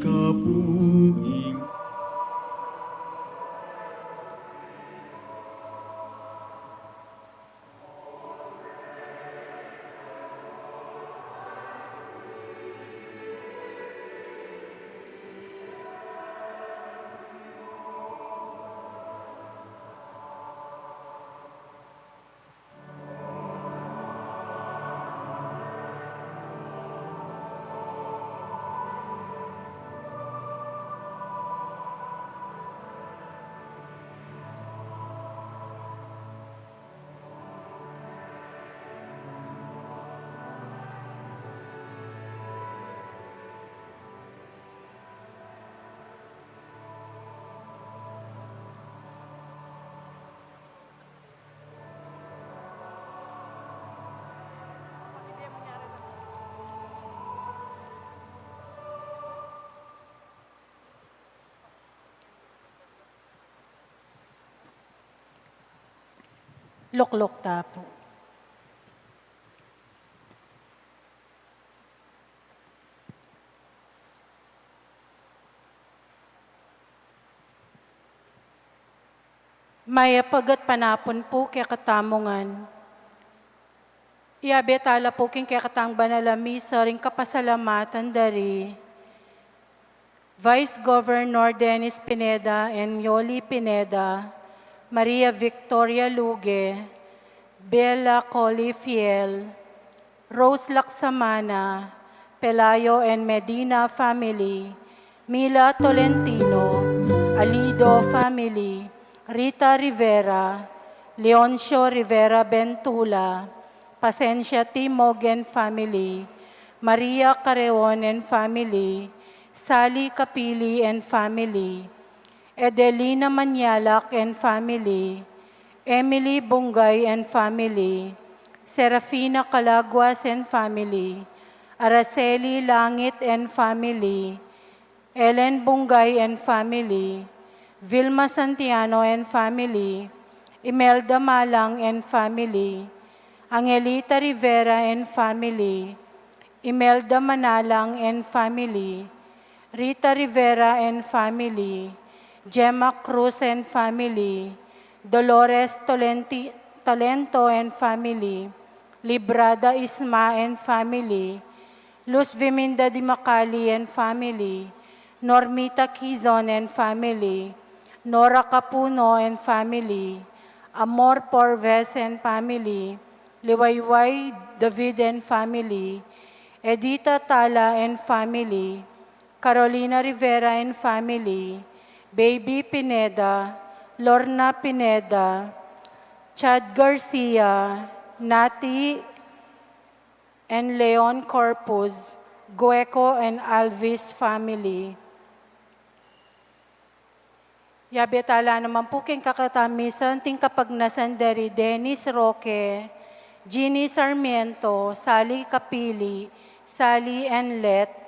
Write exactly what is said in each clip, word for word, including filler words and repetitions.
kapuging. Lukluk ta pu. Mayap a gatpanapun pu kekatamu ngan. Iyabe tala pu king kekatang banal a misa ring kapasalamatan da ri Vice Governor Dennis Pineda and Yoli Pineda, Maria Victoria Luge, Bella Coley Fiel, Rose Laksamana, Pelayo and Medina family, Mila Tolentino, Alido family, Rita Rivera, Leoncio Rivera Bentula, Pasencia Timog and family, Maria Careon and family, Sally Capili and family, Edelina Manyalak and family, Emily Bungay and family, Serafina Calaguas and family, Araceli Langit and family, Ellen Bungay and family, Vilma Santiano and family, Imelda Malang and family, Angelita Rivera and family, Imelda Manalang and family, Rita Rivera and family, Gemma Cruz and family, Dolores Tolenti-, Tolento and family, Librada Isma and family, Luz Viminda Dimacali and family, Normita Quizon and family, Nora Capuno and family, Amor Porves and family, Liwayway David and family, Edita Tala and family, Carolina Rivera and family, Baby Pineda, Lorna Pineda, Chad Garcia, Nati and Leon Corpus, Gueco and Alvis family. Yabe tala naman pu king kakatamisan, anting kapagnasan da ri Dennis Roque, Jeannie Sarmiento, Sally Capili, Sally Enlet,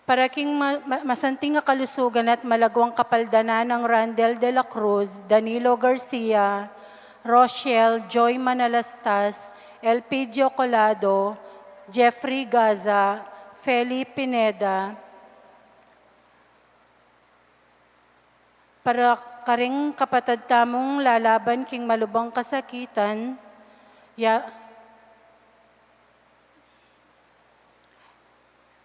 para king ma-, ma-, masanting a kalusugan at malagwang kapaldanan nang Randel de la Cruz, Danilo Garcia, Rochelle Joy Manalastas, Elpidio Colado, Jeffrey Gaza, Feli Pineda, para karing kapatad tamung lalaban king malubang kasakitan, ya-,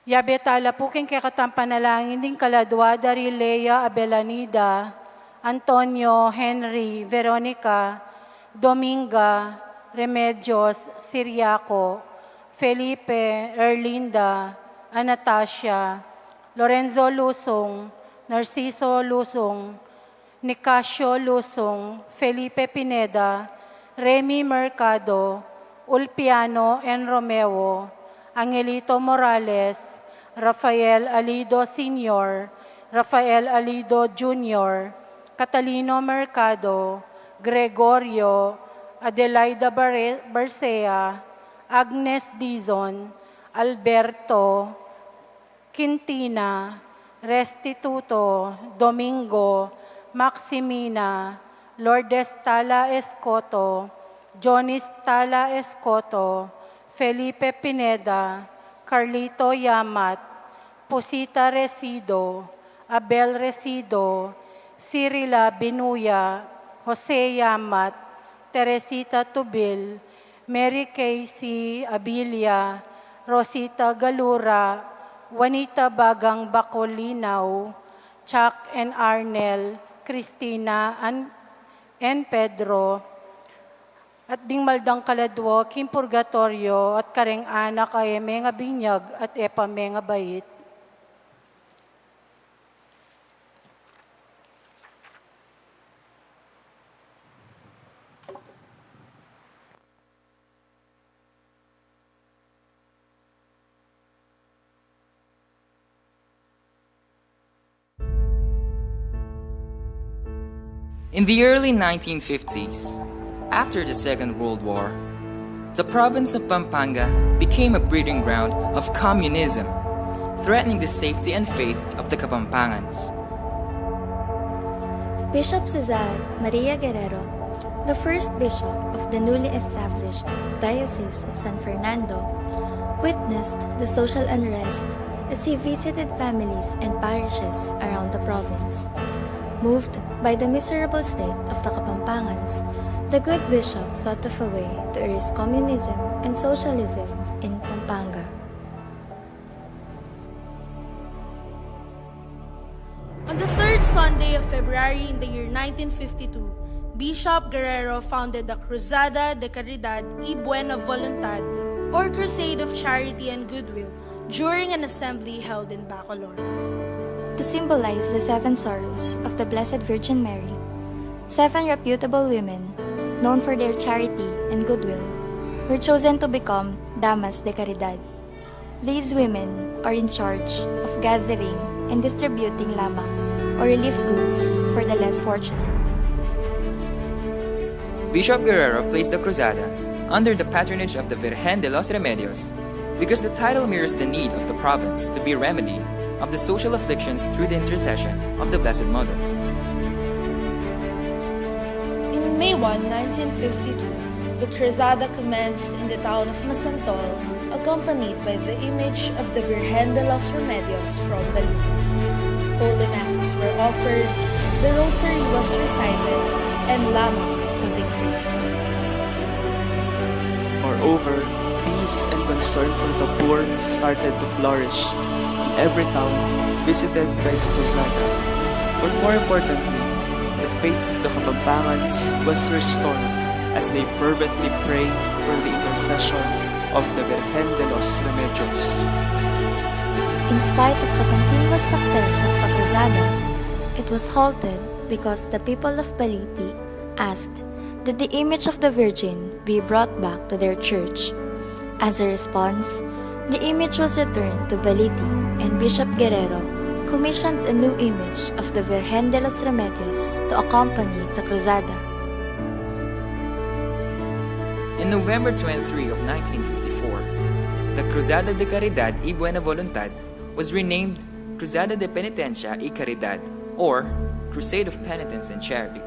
yabe tala pu king kekatang panalangin ding kaladua da ri Lea Abelanida, Antonio, Henry, Veronica, Dominga, Remedios, Siriaco, Felipe, Erlinda, Anastasia, Lorenzo Lusung, Narciso Lusung, Nicasio Lusung, Felipe Pineda, Remy Mercado, Ulpiano N. Romeo, Angelito Morales, Rafael Alido Senior, Rafael Alido Junior, Catalino Mercado, Gregorio, Adelaida Bare-, Barcea, Agnes Dizon, Alberto, Quintina, Restituto, Domingo, Maximina, Lourdes Tala Escoto, Jonis Tala Escoto, Felipe Pineda, Carlito Yamat, Pusita Resido, Abel Resido, Cirila Binuya, Jose Yamat, Teresita Tubil, Mary Casey Abilia, Rosita Galura, Juanita Bagang Bacolinaw, Chuck and Arnel, Christina and, and Pedro, at ding maldang kaladwa king purgatoryo, at kareng anak a e mengabinyag at e pa mengabait. In the early nineteen fifties, after the Second World War, the province of Pampanga became a breeding ground of communism, threatening the safety and faith of the Kapampangans. Bishop Cesar Maria Guerrero, the first bishop of the newly established Diocese of San Fernando, witnessed the social unrest as he visited families and parishes around the province. Moved by the miserable state of the Kapampangans, the good bishop thought of a way to erase communism and socialism in Pampanga. On the third Sunday of February in the year nineteen fifty-two, Bishop Guerrero founded the Cruzada de Caridad y Buena Voluntad, or Crusade of Charity and Goodwill, during an assembly held in Bacolor. To symbolize the seven sorrows of the Blessed Virgin Mary, seven reputable women, known for their charity and goodwill, were chosen to become Damas de Caridad. These women are in charge of gathering and distributing lamak, or relief goods, for the less fortunate. Bishop Guerrero placed the Cruzada under the patronage of the Virgen de los Remedios because the title mirrors the need of the province to be remedied of the social afflictions through the intercession of the Blessed Mother. In May one, nineteen fifty-two, the Cruzada commenced in the town of Masantol, accompanied by the image of the Virgen de los Remedios from Balite. Holy Masses were offered, the Rosary was recited, and lamak was increased. Moreover, peace and concern for the poor started to flourish in every town visited by the Cruzada. But more importantly, the faith of the Kapampangans was restored as they fervently prayed for the intercession of the Virgen de los Remedios. In spite of the continuous success of the Cruzada, it was halted because the people of Balite asked that the image of the Virgin be brought back to their church. As a response, the image was returned to Balite, and Bishop Guerrero commissioned a new image of the Virgen de los Remedios to accompany the Cruzada. In November twenty-three of nineteen fifty-four, the Cruzada de Caridad y Buena Voluntad was renamed Cruzada de Penitencia y Caridad, or Crusade of Penitence and Charity.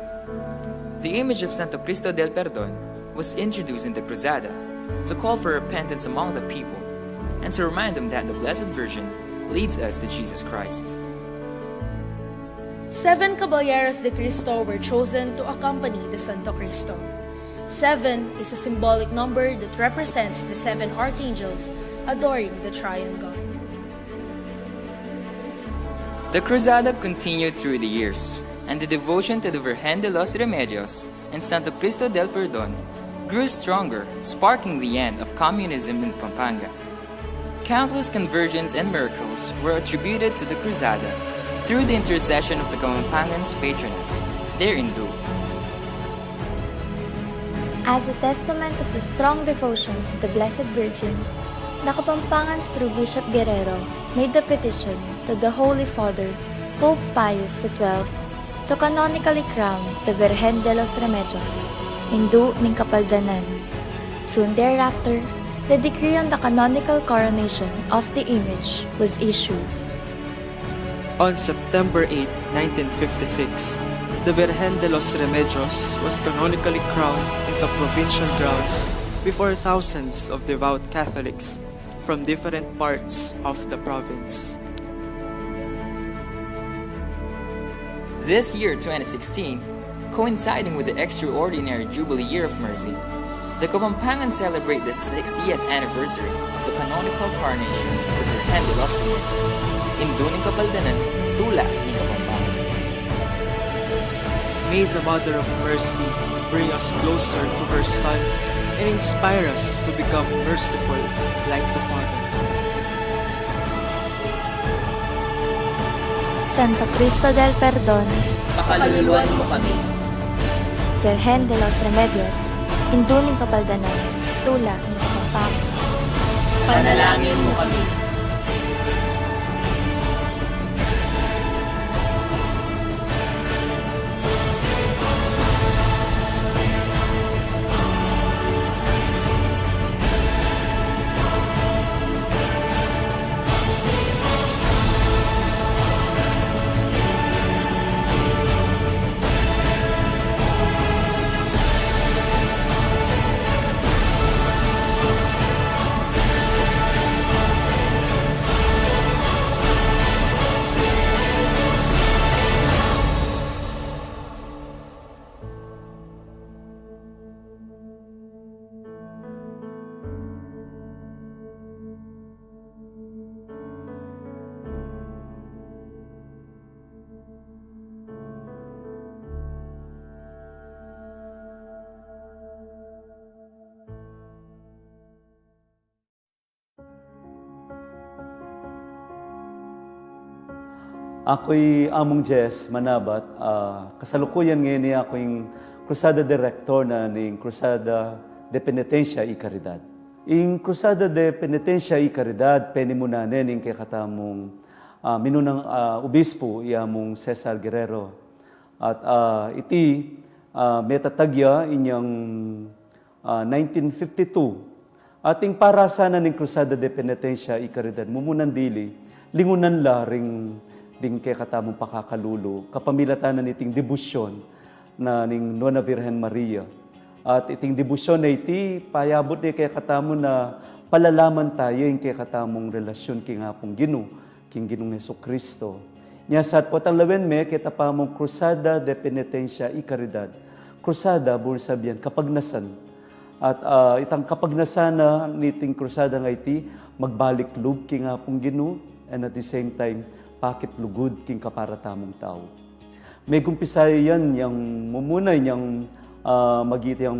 The image of Santo Cristo del Perdon was introduced in the Cruzada to call for repentance among the people and to remind them that the Blessed Virgin leads us to Jesus Christ. Seven Caballeros de Cristo were chosen to accompany the Santo Cristo. Seven is a symbolic number that represents the seven archangels adoring the Triune God. The Cruzada continued through the years, and the devotion to the Virgen de los Remedios and Santo Cristo del Perdon grew stronger, sparking the end of communism in Pampanga. Countless conversions and miracles were attributed to the Cruzada through the intercession of the Kapampangans' patroness, their Indu. As a testament of the strong devotion to the Blessed Virgin, the Kapampangans through Bishop Guerrero made the petition to the Holy Father, Pope Pius the twelfth, to canonically crown the Virgen de los Remedios, Indu ning Kapaldanan. Soon thereafter, the decree on the canonical coronation of the image was issued. On September eighth, nineteen fifty-six, the Virgen de los Remedios was canonically crowned in the provincial grounds before thousands of devout Catholics from different parts of the province. This year, twenty sixteen, coinciding with the extraordinary Jubilee Year of Mercy, the Kapampangan celebrate the sixtieth anniversary of the canonical coronation of the Virgen de los Remedios, Indu ning Kapaldanan, Tula ning Kapampangan. May the Mother of Mercy bring us closer to her Son and inspire us to become merciful like the Father. Santo Cristo del Perdon, pakaluluan mu kami. Virgen de los Remedios, Indu ning Kapaldanan, Tula ning Kapampangan, panalangin mu kami. Aku i Among Jess Manabat, ah, kasalukuyan ngeni aku ing Cruzada Director na ning Cruzada de Penitencia y Caridad. Ing Cruzada de Penitencia y Caridad, penimunan ne ning kekatamung, ah, minunang, ah, obispo, i Among Cesar Guerrero. At, ah, iti, ah, metatag ya inyang ah, nineteen fifty-two. At ing parasan na ning Cruzada de Penitencia y Caridad, mumunan dili, lingunan la ring ding kekatamung pakakalulu, kapamilatan na niting debosyon na ning Nuan a Virgen Maria. At iting debosyon na iti, payabut ne kekatamu na palalaman taya ing kekatamung relasyon king Apung Ginu, king Ginung Jesucristo. Nya sa at potang lawen me, keta pa mung Cruzada de Penitencia y Caridad. Cruzada, buri sabian, kapagnasan. At, ah, itang kapagnasan na niting Cruzada nga iti, magbalik lub king Apung Ginu, and at the same time, pakit lugud king kapara tamung tau. Megumpisa yan, yang mumuna yang, ah, magiti yang,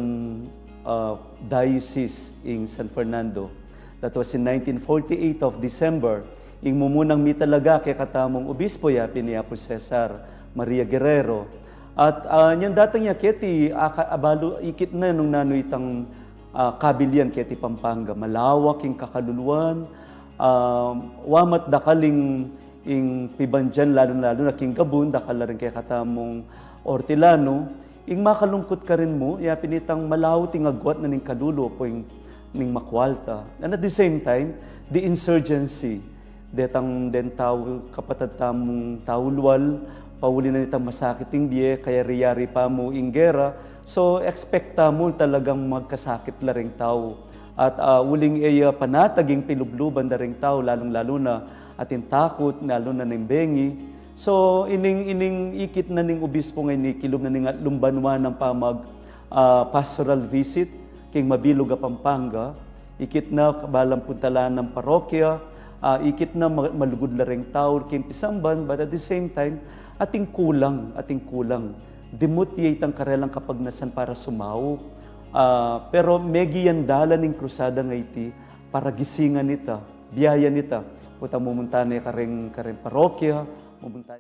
ah, diocese ing San Fernando. That was in nineteen forty-eight of December. Ing mumunang mitalaga kekatamung obispo ya pin i Apu Cesar Maria Guerrero. At, ah, nyang datang ya keti, aka-, abalu, ikit na nung nanu itang, ah, kabilian keti Pampanga. Malawak ing kakaluluan, ah, wamat dakal ing ing pibandian, lalu-lalu na king gabun, dakal la ring kekatamung Ortilano, ing makalungkut karin mu, ya pin itang malaut ing agwat na ning kalulu, apo ing ning makwalta. And at the same time, the insurgency, detang den tau, kapatad tamung tau lual, pauli na nitang masakit ing bie, kayari-yari pa mu ing gera, so expect tamu talagang magkasakit la ring tau. At, ah, uling e ya panatag ing pilubluban da ring tau, lalung-lalu na atin takut, lalu na ning bengi. So, ining, ining ikit na ning obispo ngeni, kilub na ning atlung banwa nang pamag, ah, pastoral visit king mabilug a Pampanga, ikit na balang puntalan nang parokya, ah, ikit na ma-, malugud la ring tau king pisamban, but at the same time, atin kulang, atin kulang. Dimut ya itang karelang kapagnasan para sumaup. Ah, pero megiyan da la ning krusada nga iti, para gisingan ita, biayan ita. Potang mumunta ne karing, karing parokya, mumunta.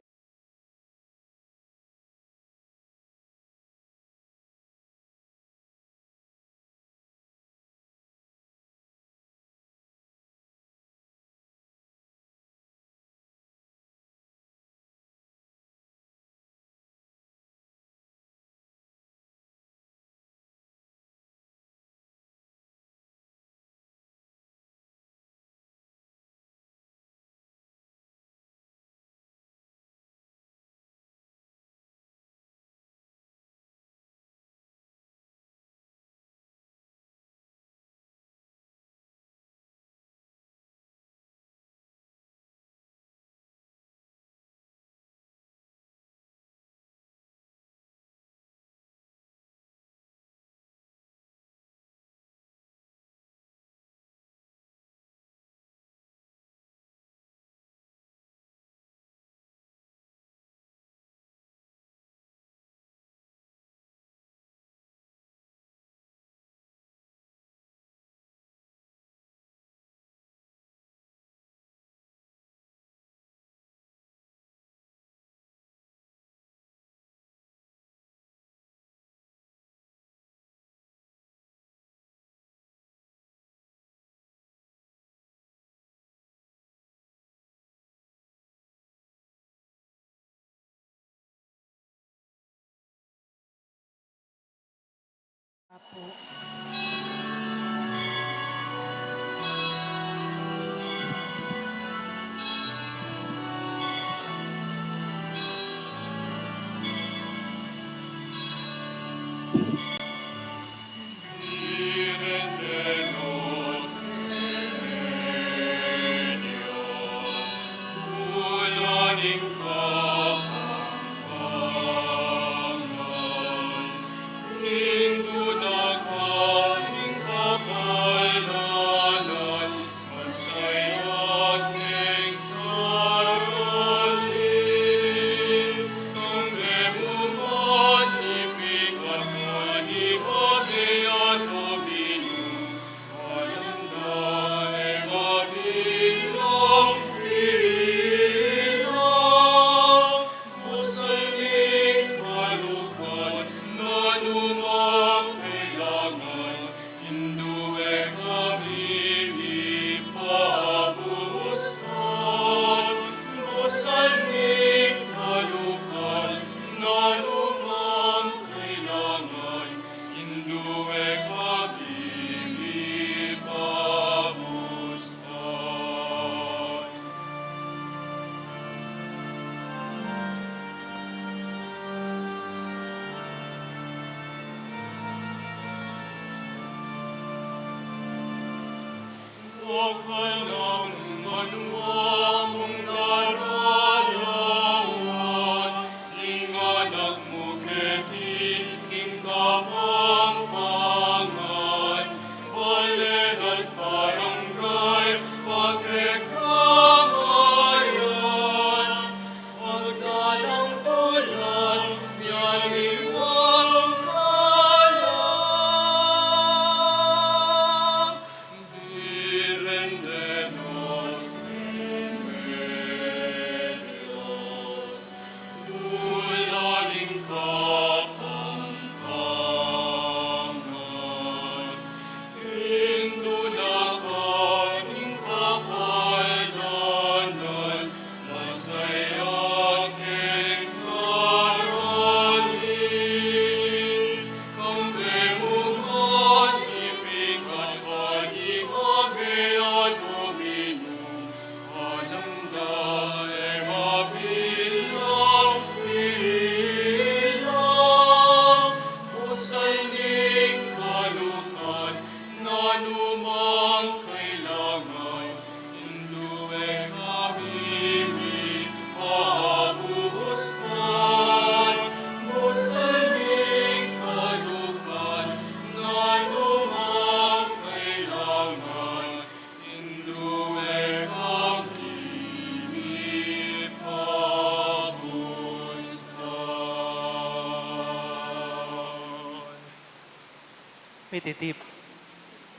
Mititip-,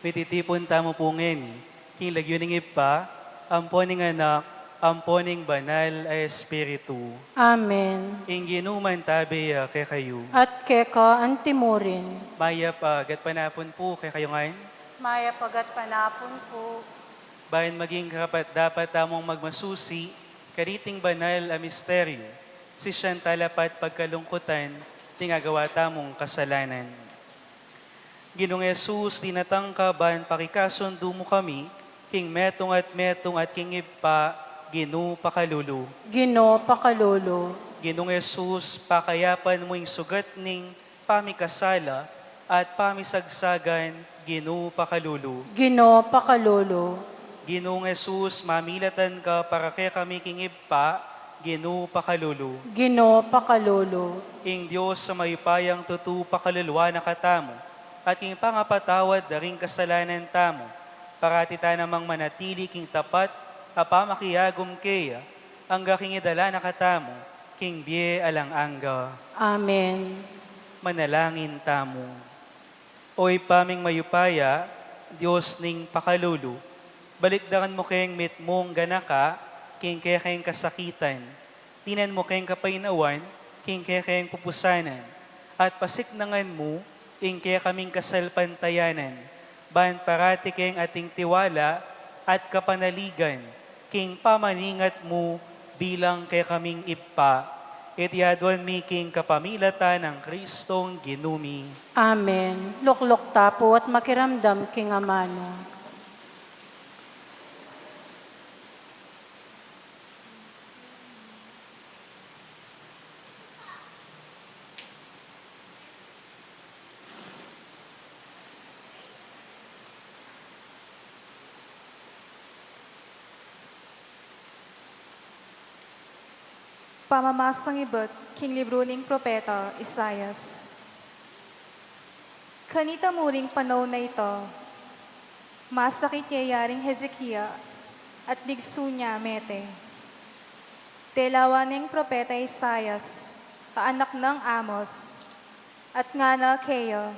mititipun tamu pu ngeni king lagyu ning Ibpa, ampo ning Anak, ampo ning Banal a Espiritu. Amen. Ing Ginu mantabe ya kekayu. At keka antimurin. Mayap a gatpanapun pu kekayu ngan. Mayap a gatpanapun pu. Ban maging karapat-dapat tamung magmasusi kaniting banal a misteryu, sisian tala pa't pagkalungkutan ding agawa tamung kasalanan. Ginung Jesus, dinatang ka ban pakikasundu mu kami king metung at metung at king Ibpa, Ginu pakalulu. Ginu pakalulu. Ginung Jesus, pakayapan mu ing sugat ning pamikasala at pamisagsagan, Ginu pakalulu. Ginu pakalulu. Ginung Jesus, mamilatan ka para kekami king Ibpa, Ginu pakalulu. Ginu pakalulu. Ing Dios a mayupayang tutu pakaluluan na katamu, at king pangapatawad da ring kasalanan tamu, parati ta namang manatili king tapat a pamakiagum keya, angga king idala na katamu king bie alang angga. Amen. Manalangin tamu. O Ibpa ming mayupaya, Dios ning pakalulu, balikdaran mu keng mitmung ganaka king kekeng kasakitan, dinan mu keng kapainawan king kekeng pupusanan, at pasiknangan mu ing kekaming kasalpantayanan, ban parati keng ating tiwala at kapanaligan king pamaningat mu bilang kekaming Ibpa. Iti aduan mi king kapamilatan nang Kristong Ginu mi. Amen. Lukluk ta pu at makiramdam king amanu. Pamamasang ibat king libru ning propeta Isaias. Kanita mu ring panaun a ita, masakit ya i Aring Hezekia at digsu ne mete. Telawan neng propeta Isaias a anak nang Amoz, at ngana keya,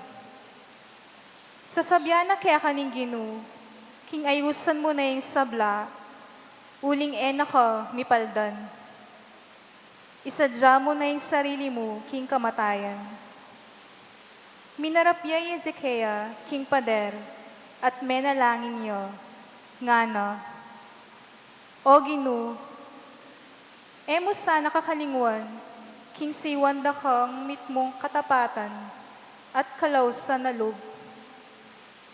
sasabyan na keka ning Ginu, king ayusan mu na ing sabla, uling e na ka mipaldan. Isadya mu na ing sarili mu king kamatayan. Minarap ya i Hezekia king pader at menalangin ya, ngana, O Ginu, e mu sana kakalingwan king siwan da kang mitmung katapatan at kalausan a lub,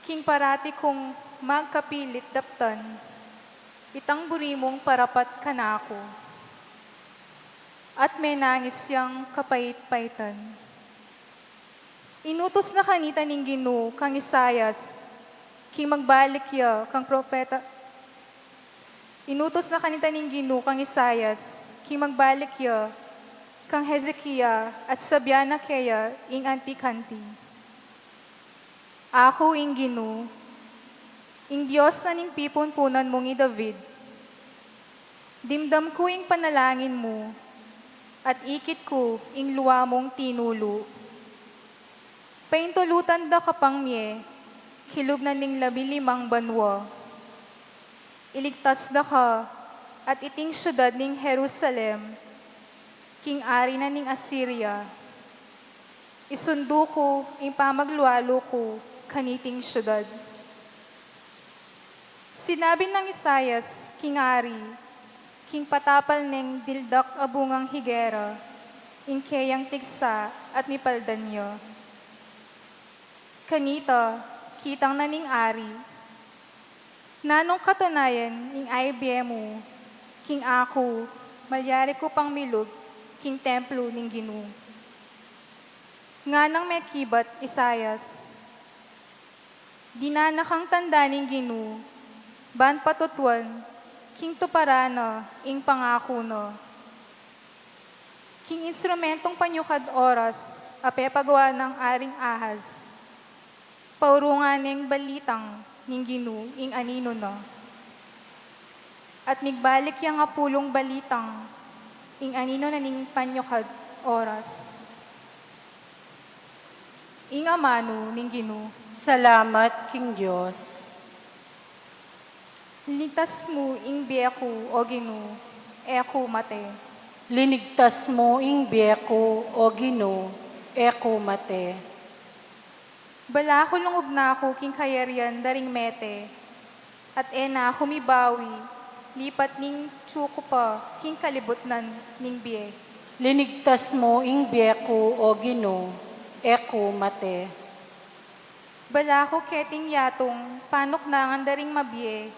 king parati kung magkapilit daptan itang buri mung parapat kanaku. At menangis yang kapait-paitan. Inutus na kanita ning Ginu kang Isaias, king magbalik ya kang propeta. Inutus na kanita ning Ginu kang Isaias, king magbalik ya kang Hezekia at sabyan na keya ing anti kanti. Aku ing Ginu, ing Dios na ning pipunpunan mung i David. Dimdam ku ing panalangin mu, at ikit ku ing lua mung tinulu. Paintulutan da ka pang mie kilub na ning labi-limang banua. Iligtas da ka at iting siudad ning Jerusalem king ari na ning Asiria. Isundu ku ing pamaglualu ku kaniting siudad. Sinabi nang Isaias king ari, king patapal neng dildak a bungang higera ing keyang tigsa at mipaldan ya. Kanita, kitang na ning ari, nanung katunayan ing aibie mu king aku malyari ku pang milub king templu ning Ginu? Nganang mekibat Isaias, dinan na kang tanda ning Ginu ban patutuan king tuparan na ing pangaku na. King instrumentung panyukad oras a pepagawa nang Aring Ahaz, paurungan neng balitang ning Ginu ing aninu na. At migbalik yang apulung balitang ing aninu na ning panyukad oras. Ing amanu ning Ginu. Salamat king Dios. Linigtas mu ing bie ku, O Ginu, e ku mate. Linigtas mu ing bie ku, O Ginu, e ku mate. Balaku lungub na ku king kayarian da ring mete, at e na ku mibawi lipat ning tsu ku pa king kalibutnan ning bie. Linigtas mu ing bie ku, O Ginu, e ku mate. Balaku keting yatung panuknangan da ring mabie,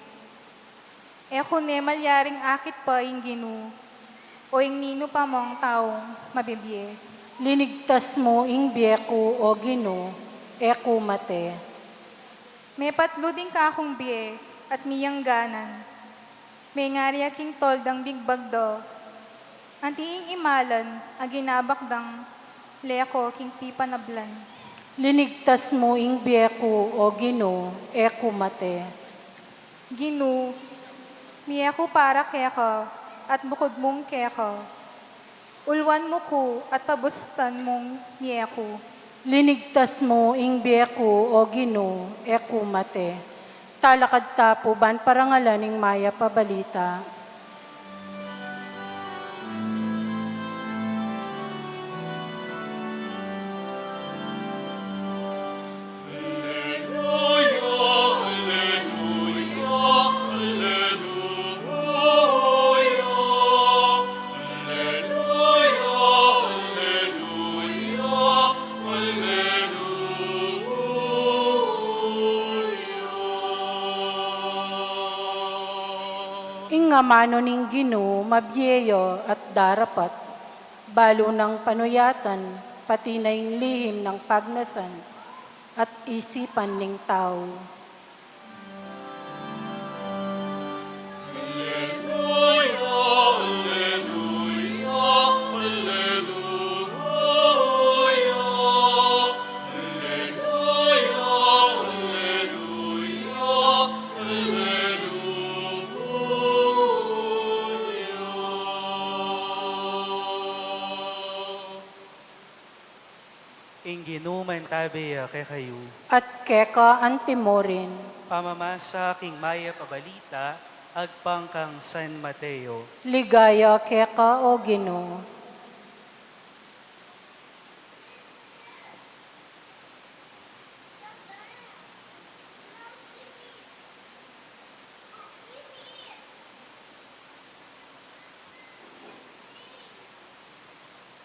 e ku ne malyaring akit pa ing Ginu, o ing ninu pa mung taung mabibie. Linigtas mu ing bie ku, O Ginu, e ku mate. Mepatlud ing kakung bie at miyangganan, mengari ya king toldang bigbag da, anti ing imalan a ginabak dang leko king pipanablan. Linigtas mu ing bie ku, O Ginu, e ku mate. Ginu, mie ku para keka, at bukud mung keka. Ulwan mu ku at pabustan mung mie ku. Linigtas mu ing bie ku, O Ginu, e ku mate. Talakad ta pu ban parangalan ing mayap a balita. amanu ning Ginu mabie ya at darapat, balu nang panuyatan, pati na ing lihim nang pagnasan at isipan ning tau. Ing Ginu mantabe ya kekayu. At keka antimurin. Pamamasa king mayap a balita agpang kang San Mateo. Ligaya keka, O Ginu.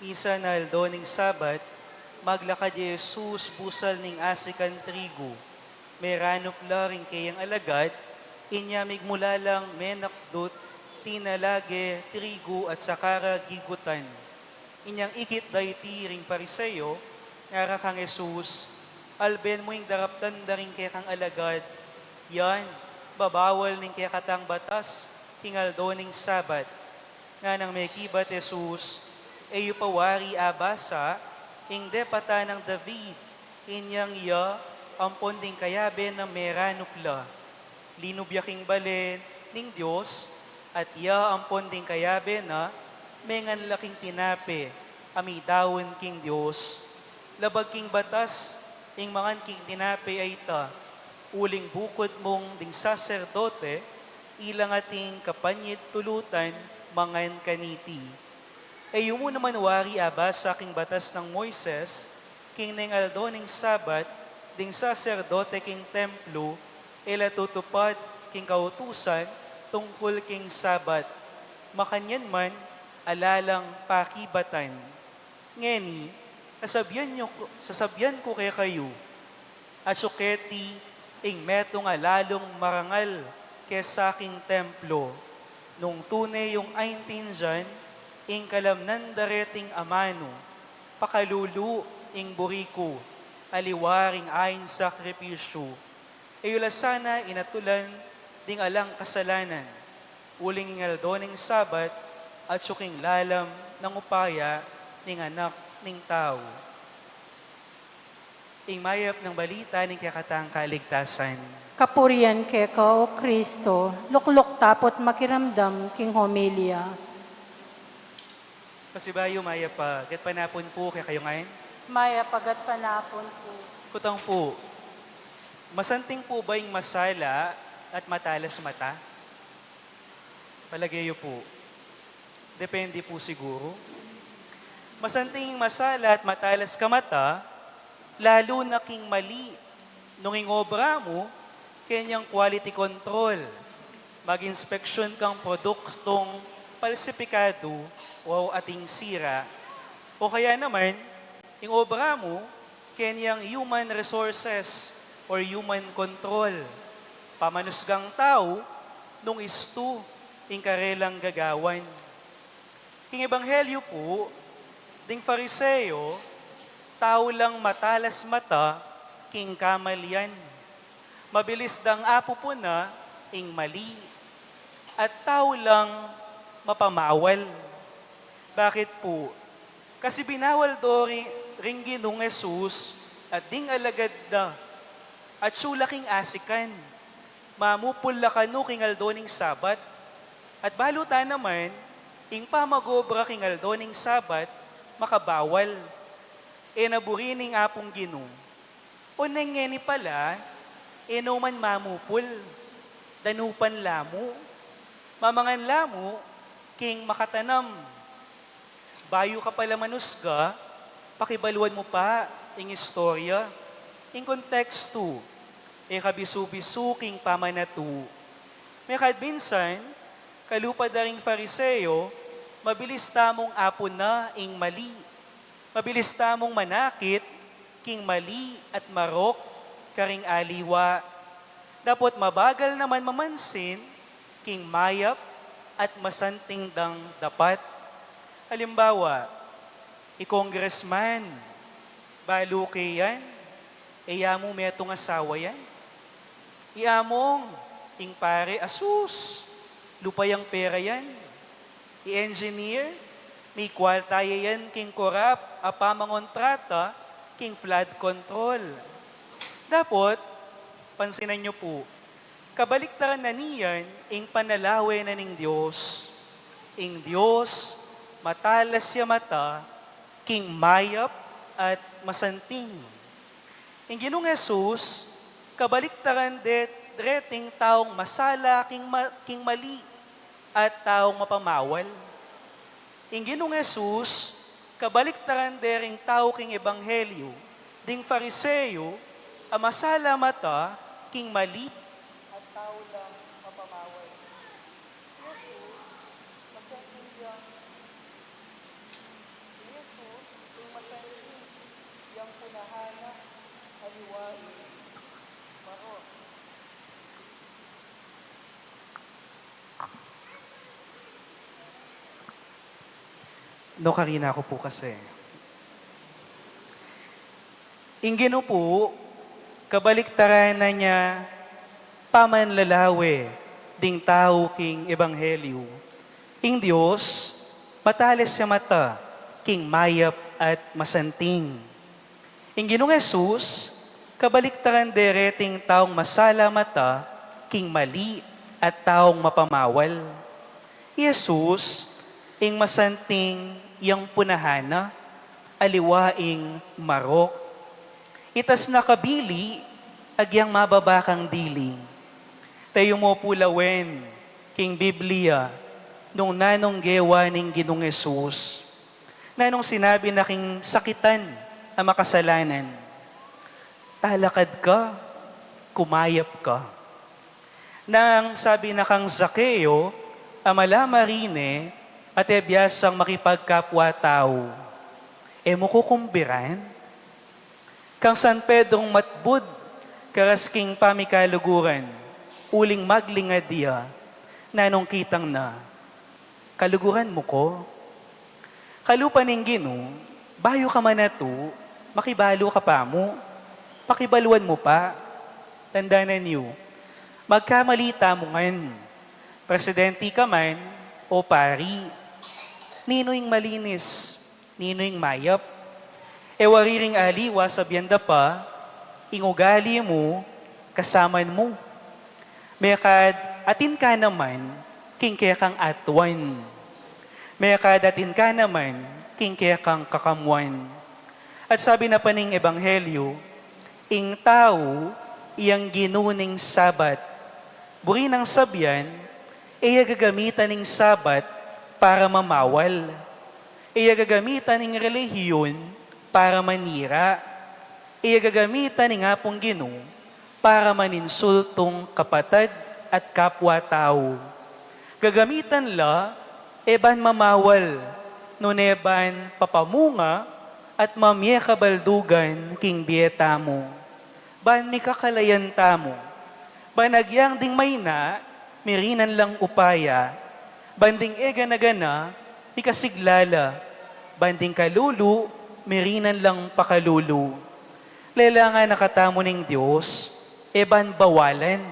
Misan aldo ning Sabat, maglakad i Jesus busal ning asikan trigu. Meranup la ring keyang alagad, inya migmula lang menakdut, tinalage trigu at saka ra gigutan. Inyang ikit da iti ring Pariseo, ngara kang Jesus, "Alben mu ing daraptan da ring kekang alagad, yan babawal ning kekatang batas king aldo ning Sabat." Nganang mekibat Jesus, "E yu pa wari abasa ing depatan nang David, inyang ya ampon ding kayabe na meranup la? Linub ya king bale ning Dios, at ya ampon ding kayabe na mengan la king tinape a midaun king Dios. Labag king batas ing mangan king tinape a ita, uling bukud mung ding saserdote, ilang ating kapanyit tulutan mangan kaniti. E yu mu naman wari abasa king batas nang Moises, king neng aldo ning Sabat, ding saserdote king templo e la tutupad king kautusan tungkul king Sabat? Makanyan man, ala lang pakibatan. Ngeni, sasabian yu, sasabian ku kekayu, atiu keti ing metung a lalung marangal kesa king templo. Nung tune yung aintindian ing kalamnan da reting amanu, pakalulu ing buri ku, aliwa ring ain sakripisyu. E yu la sana inatulan ding alang kasalanan, uling ing aldo ning Sabat atiu king lalam nang upaya ning Anak ning Tau." Ing mayap nang balita ning kekatang kaligtasan. Kapurian keka, O Kristo. Lukluk tapu't makiramdam king homilya. Pasibayu, mayap a gatpanapun pu kekayu ngan. Mayap a gatpanapun pu. Kutang pu, masanting pu ba ing masala at matalas mata? Palage yu pu. Depende pu siguru. Masanting ing masala at matalas ka mata, lalu na king mali. Nung ing obra mu, kenyang quality control, mag-inspeksyon kang produktung palsipikadu o ating sira. O kaya naman, ing obra mu, kenyang human resources or human control, pamanusgang tau, nung istu ing karelang gagawan. King ebanghelyu pu, ding Fariseo, tau lang matalas mata king kamalian. Mabilis dang apupuna ing mali, at tau lang mapamawal. Bakit pu? Kasi binawal do ri-, ring Ginung Jesus at ding alagad na, atiu la king asikan. Mamupul la kanu king aldo ning Sabat. At balu ta naman, ing pamag-obra king aldo ning Sabat, makabawal. E na buri ning Apung Ginu. Oneng ngeni pala, e no man mamupul, danupan la mu, mamangan la mu king makatanam. Bayu ka pala manusga, pakibaluan mu pa ing istorya, ing kontekstu, e kabisu-bisu king pamanatu. Mekad minsan, kalupa da ring Fariseo, mabilis tamung apuna ing mali. Mabilis tamung manakit king mali at marok karing aliwa. Dapot mabagal naman mamansin king mayap at masanting dang dapat. Alimbawa, i congressman, balu ke yan, e ya mu metung asawa yan. I among, ing pare, asus, lupa yang pera yan. I engineer, may kwalta ya yan king korap a pamangontrata king flood control. Dapot, pansinan yu pu, kabaliktaran na niyan ing panlalawe na ning Dios. Ing Dios, matalas ya mata king mayap at masanting. Ing Ginung Jesus, kabaliktaran de reting taung masala king ma-, king mali at taung mapamawal. Ing Ginung Jesus, kabaliktaran de ring tau king ebanghelyo, ding Fariseo, a masala mata king mali at tau lang mapamawal. Jesus, masanting yang, Jesus, ing masanting yang punahan na, aliwa ing marok. No, karina ku pu kasi. Ing Ginu pu, kabaliktaran na niya pamanlalawe ding tau king ebanghelyo. Ing Dios, matalas ya mata king mayap at masanting. Ing Ginung Jesus, kabaliktaran de reting taung masala mata king mali at taung mapamawal. I Jesus, ing masanting yang punahan na, aliwa ing marok. Itas na ka bili, agyang mababa kang dili. Tayu mu pu lawen king Biblia nung nanung gewa ning Ginung Jesus. Nanung sinabi na king sakitan a makasalanan, "Talakad ka, kumayap ka." Nang sabi na kang Zaqueo, a mala marine at e biasang makipagkapwa-tau, "E mu ku kumbiran?" Kang San Pedrong matbud karas king pamikaluguran, uling maglingad ya, nanung kitang na, "Kaluguran mu ku?" Kalupa ning Ginu, "Bayu ka manatu, makibalu ka pa mu. Pakibaluan mu pa." Tandanan yu, magkamali tamu ngan, presidenti ka man o pari. Ninu ing malinis? Ninu ing mayap? E wari ring aliwa sabian da pa, ing ugali mu, kasaman mu. Mekad atin ka naman king kekang atuan. Mekad atin ka naman king kekang kakamuan. At sabi na pa ning ebanghelyo, ing tau yang Ginu ning Sabat. Buri nang sabian, e ya gagamitan ing Sabat para mamawal. E ya gagamitan ing relihiyon para manira. E ya gagamitan ing Apung Ginu para maninsultung kapatad at kapwa-tau. Gagamitan la e ban mamawal, nune ban papamunga at mamie kabaldugan king bie tamu. Ban mikakalayan tamu. Ban agyang ding maina, mirinan lang upaya. Ban ding e gana-gana, mikasigla la. Ban ding kalulu, mirinan lang pakalulu. Lelangan na katamu ning Dios, e ban bawalan,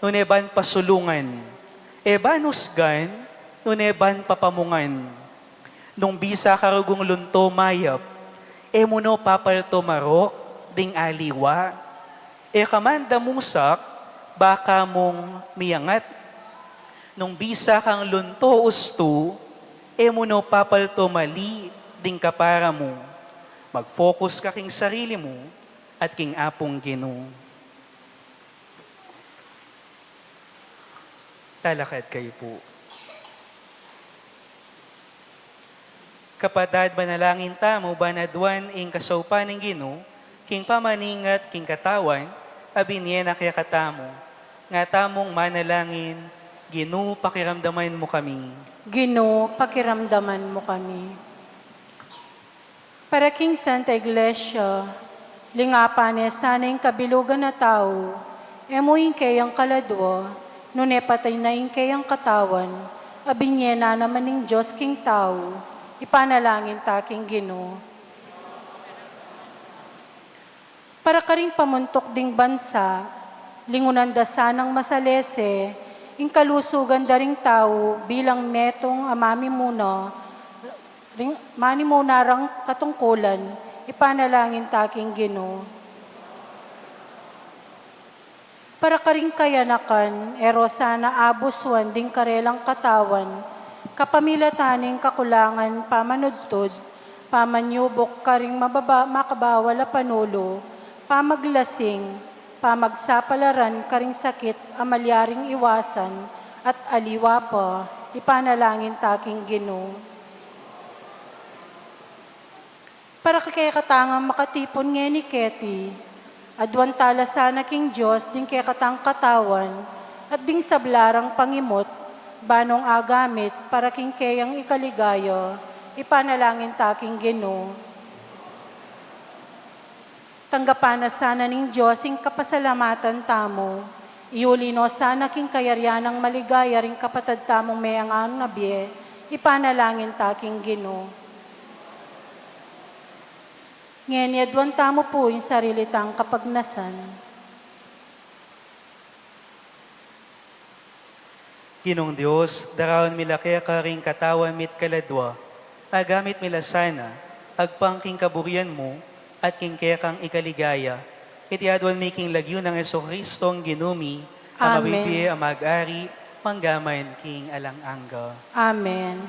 nune ban pasulungan, e ban usgan, nune ban papamungan. Nung bisa ka rugung lunto mayap, e mu no papalto marok ding aliwa. E ka man damusak, baka mung miangat. Nung bisa kang lunto ustu, e mu no papalto mali ding kapara mu. Mag-focus ka king sarili mu at king Apung Ginu. Talakad kayu pu. Kapatad, manalangin tamu ban aduan ing kasaupan ning Ginu, king pamaningat king katawan a binie na kekatamu. Nga tamung manalangin, Ginu, pakiramdaman mu kami. Ginu, pakiramdaman mu kami. Para king Santa Iglesia, lingapan ne sana ing kabilugan a tau, e mu ing keyang kaladua, nune pati na ing keyang katawan, Abinye na naman ning Dios king tau, ipanalangin ta king Ginu. Para karing pamuntuk ding bansa, lingunan da sanang masalese ing kalusugan da ring tau bilang metung a mamimuna, ring, manimuna rang katungkulan, ipanalangin ta king Ginu. Para karing kayanakan, e ro sana abusuan ding karelang katawan, kapamilatan ning kakulangan pamanudtud, pamanyubuk karing mababa-, makabawal a panulu, pamaglasing, pamagsapalaran karing sakit a malyaring iwasan, at aliwa pa, ipanalangin ta king Ginu. Para kekatang makatipun ngeni keti, aduan tala sana king Dios ding kekatang katawan at ding sabla rang pangimut, banong agamit para king keyang ikaligaya, ipanalangin ta king Ginu. Tanggapan na sana ning Dios ing kapasalamatan tamu. Iuli no sana king kayarian nang maligaya ring kapatad tamung meangan a bie, ipanalangin ta king Ginu. Ngeni aduan tamu pu ing sarili tang kapagnasan. Ginung Dios, daraun mi la keka ring katawan mi't kaladua, agamit mi la sana agpang king kaburian mu at king kekang ikaligaya. Iti aduan mi king lagyu nang Jesucristong Ginu mi, a Amen. Mabibie a mag-ari mangga man king alang angga. Amen.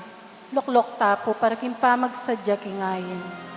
Lukluk ta pu para king pamagsadya king ayin.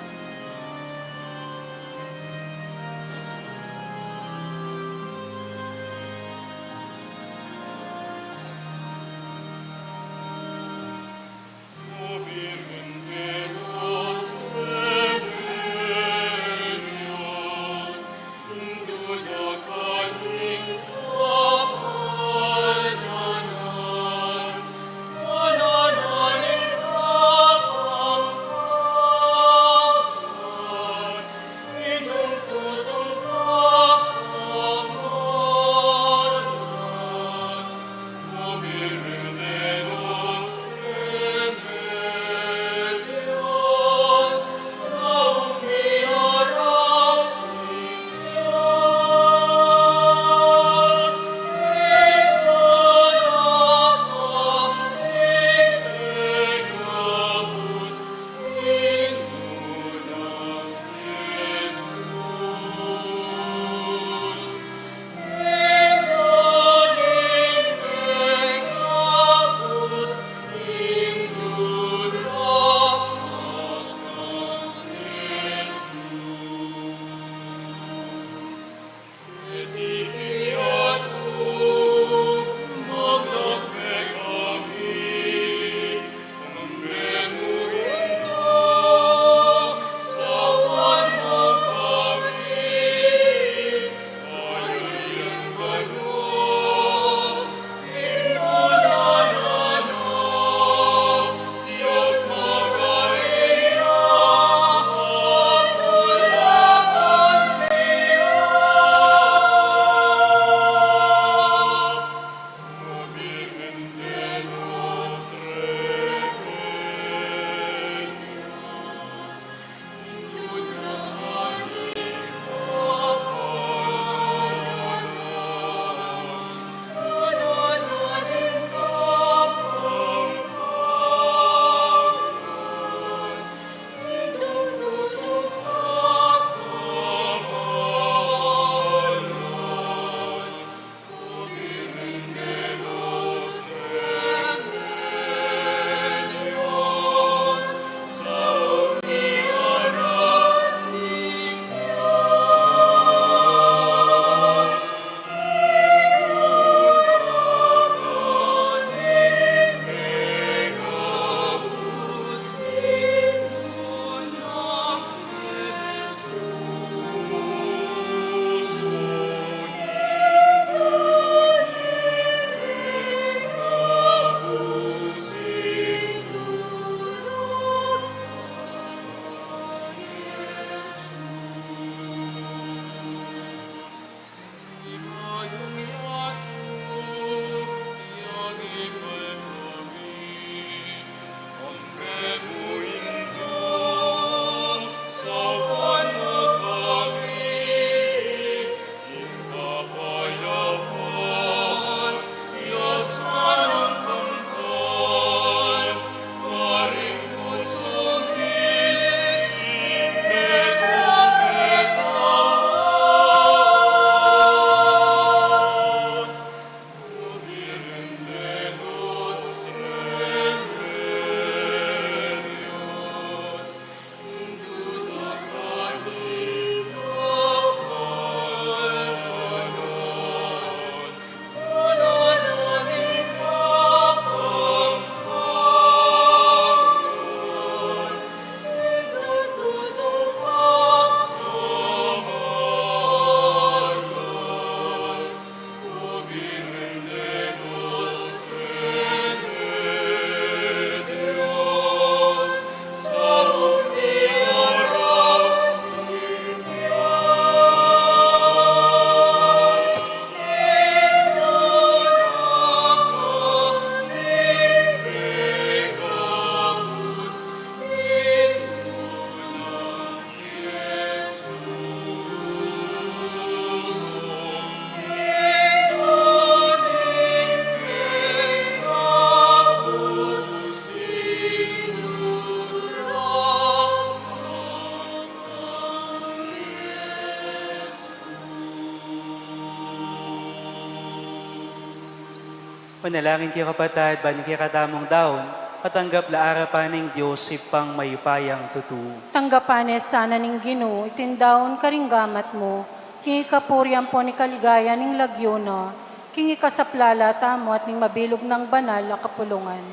Manalangin kayu, kapatad, ban ing kekatamung daun, matanggap la arapan ning Dios Ibpang mayupayang tutu. Tanggapan ne sana ning Ginu iting daun karing gamat mu, king ikapuri ampon ikaligaya ning lagyu na, king ikasaplala tamu at ning mabilug nang banal a kapulungan.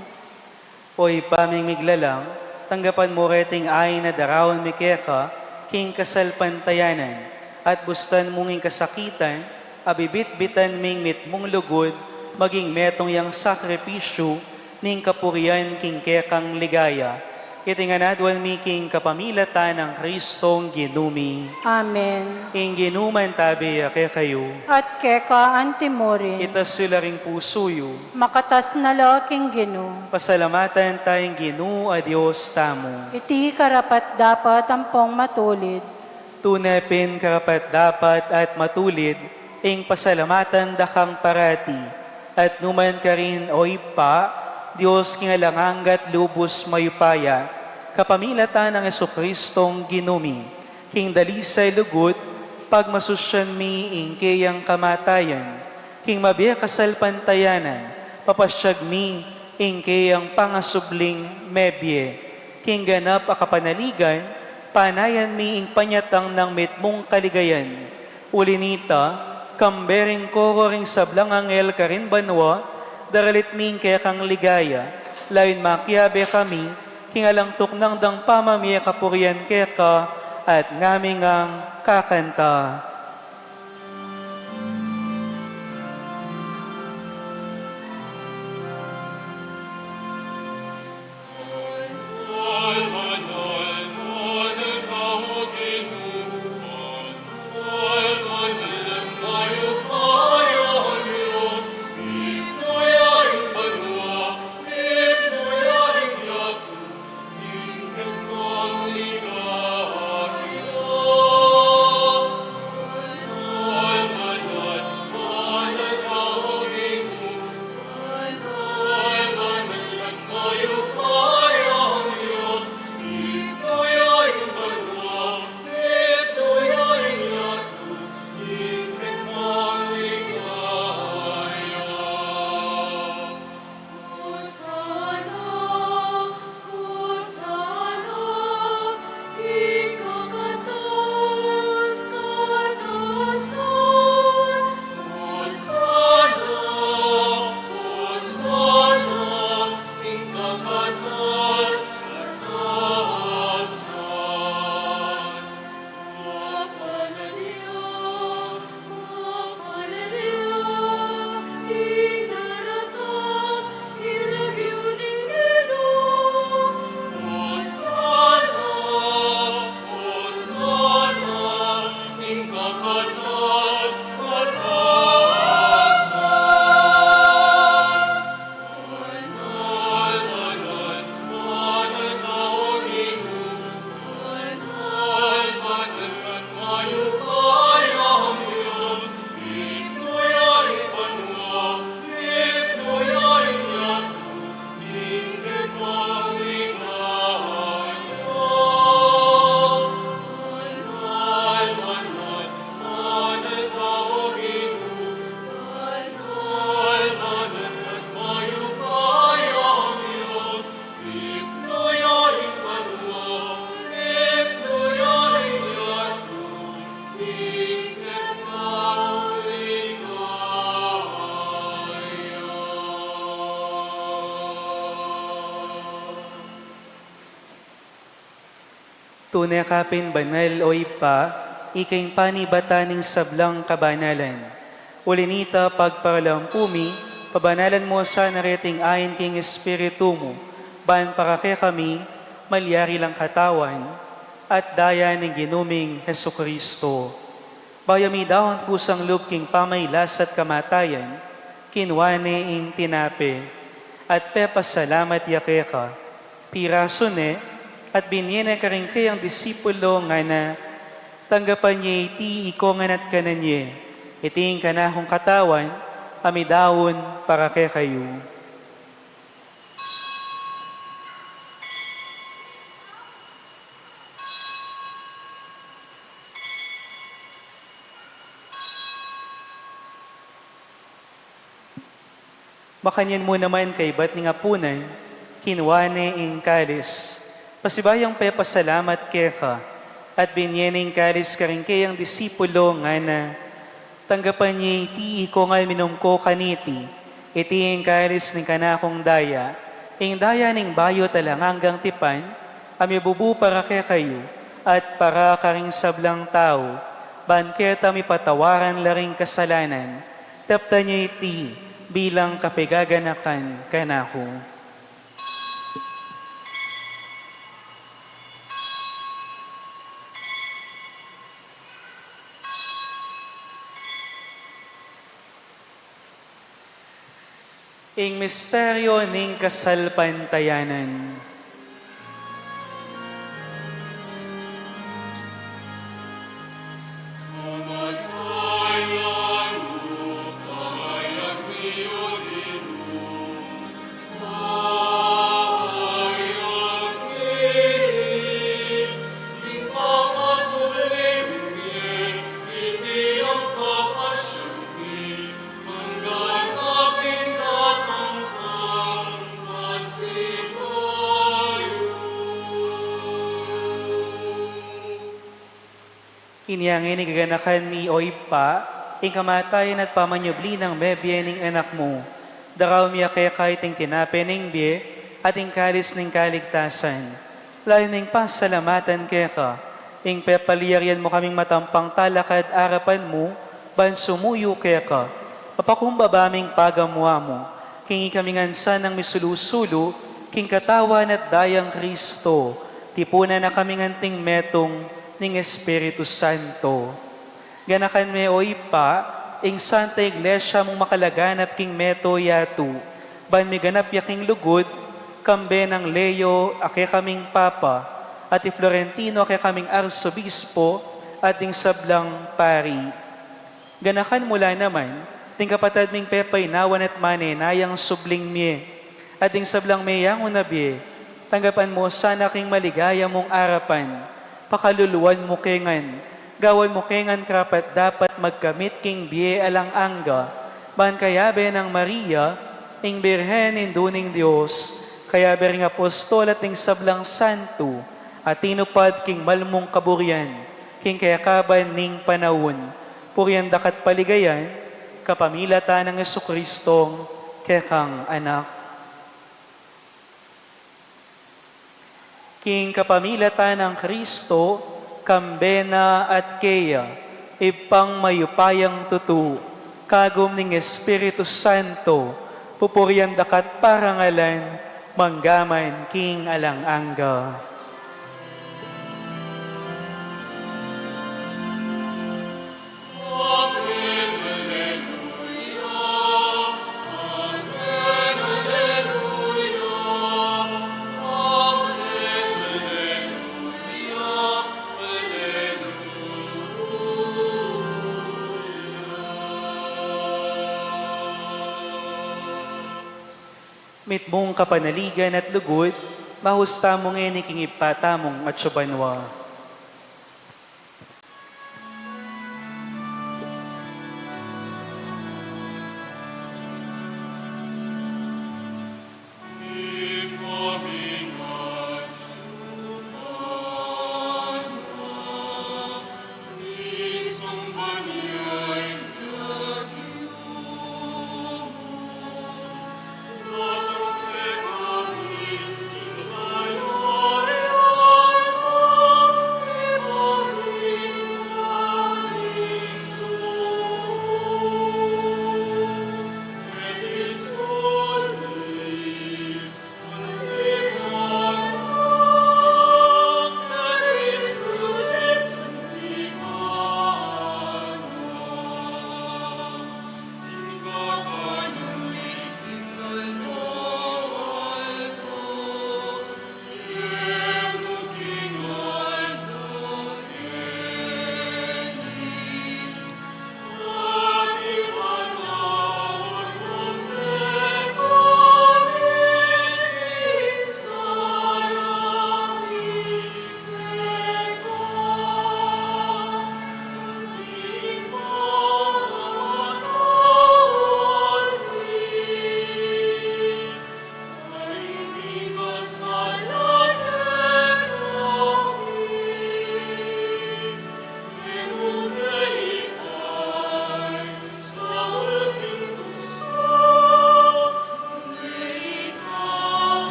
O Ibpa ming miglalang, tanggapan mu reting ain a daraun mi keka king kasalpantayanan, at bustan mung ing kasakitan a bibitbitan ming mitmung lugud maging metung yang sakripisyu ning kapurian king kekang ligaya. Iti ngan aduan mi king kapamilatan nang Kristong Ginu mi. Amen. Ing Ginu mantabi ya kekayu. At keka antimurin. Itas yu la ring pusu yu. Makatas na la king Ginu. Pasalamatan taya ing Ginu a Dios tamu. Iti karapat-dapat ampong matulid. Tune pin karapat-dapat at matulid ing pasalamatan da kang parati, at nu man karin, O Ibpa, Dios king alang angga at lubus mayupaya, kapamilatan nang Jesucristong Ginu mi, king dalisay lugud, pagmasusyan mi ing keyang kamatayan, king mabie kasalpantayanan, papasyag mi ing keyang pangasubling mebie, king ganap a kapanaligan, panayan mi ing panyatang nang mitmung kaligayan. Uli nita, kambe ring koro ring sablang anghel karin banua, daralit mi ing kekang ligaya, layun makiabe kami king alang tuknang dang pamamie kapurian keka, at ngami ngang kakanta. Tune ka pin banal, O Ibpa, ika ing panibatan ning sablang kabanalan. Uli nita, pagparalampu mi, pabanalan mu sana reting ain king Espiritu mu, ban para kekami, malyari lang katawan at daya ning Ginu ming Jesucristo. Bayu ya midaun kusang lub king pamailas at kamatayan, kinua ne ing tinape, at pepasalamat ya keka, pirasu ne, at binie ne karing keyang disipulu, ngana, tanggapan ye iti ikongan at kanan ye, iti ing kanakung katawan, a midaun para kekayu. Makanyan mu naman kaybat ning apunan, kinua ne ing kalis, pasibayu yang pepasalamat keka, at binye ne ing kalis karing kayang disipulo, ngana: Tanggapan ye iti ikongan minum ko kaniti, iti ing kalis ning kanakung daya, ing daya ning bayu at alang anggang tipan, a mibubu para kekayu at para karing sablang tau, ban keta mipatawaran la ring kasalanan. Daptan ye iti bilang kapaganakan kanaku. Ing misteryo ning kasalpantayanan. Inya ngeni gaganakan mi, o Ibpa, ing kamatayan at pamanyubli nang mebie ning Anak mu. Daraun mi keka iting tinape ning bie at ing kalis ning kaligtasan. Lalu ning pasalamatan keka, ing pepalyarian mu kaming matampang talakad arapan mu, ban sumuyu keka, mapakumbaba ming pagamu-amu, king ikami ngan sanang misulu-sulu king katawan at dayang Kristo, tipunan na kaming anting metung ning Espiritu Santo. Ganakan me, o Ibpa, ing Santa Iglesia mung makalaganap king mabilug a yatu, ban miganap ya king lugud, kambe nang Leo a kekaming Papa, at i Florentino a kekaming Arsobispo, at ding sablang pari. Ganakan mu la naman ding kapatad ming pepainawan at manenayang subling mie, at ding sablang meyangu na bie, tanggapan mu sana king maligaya mung arapan. Pakaluluan mu ke ngan, gawan mu ke ngan karapat-dapat magkamit king bie alang angga, ban kayabe nang Maria, ing Birhen Indu ning Dios, kayabe ring apostol at ding sablang santo a tinupad king mal mung kaburian king kekaban ning panaun. Purian da ka at paligayan kapamilatan nang Jesucristong kekang Anak. King kapamilatan nang Kristo, kambe na at keya, Ibpang mayupayang tutu, kagum ning Espiritu Santo, pupurian da ka at parangalan, mangga man king alang angga. Mitmung kapanaligan at lugud, mahus tamu ngeni king Ibpa tamung atsu banua.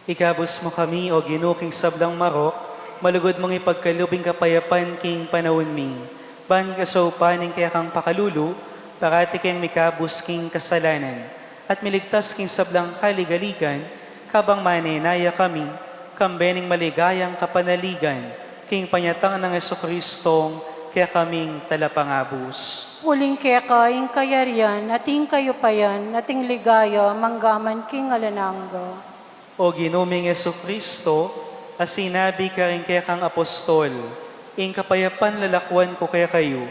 Ikabus mu kami, O Ginu, king sablang marok, malugud mung ipagkalub ing kapayapan king panaun mi. Ban king kasaupan ning kekang pakalulu, parati keng mikabus king kasalanan, at miligtas king sablang kaligaligan, kabang manenaya kami, kambe ning maligayang kapanaligan, king panyatang nang Jesucristong kekaming Talapangabus. Uling keka ing kayarian, at ing kayupayan, at ing ligaya, manggaman king alang angga. O Ginu ming Jesucristo, a sinabi karing kekang apostol, ing kapayapan lalakwan ku kekayu,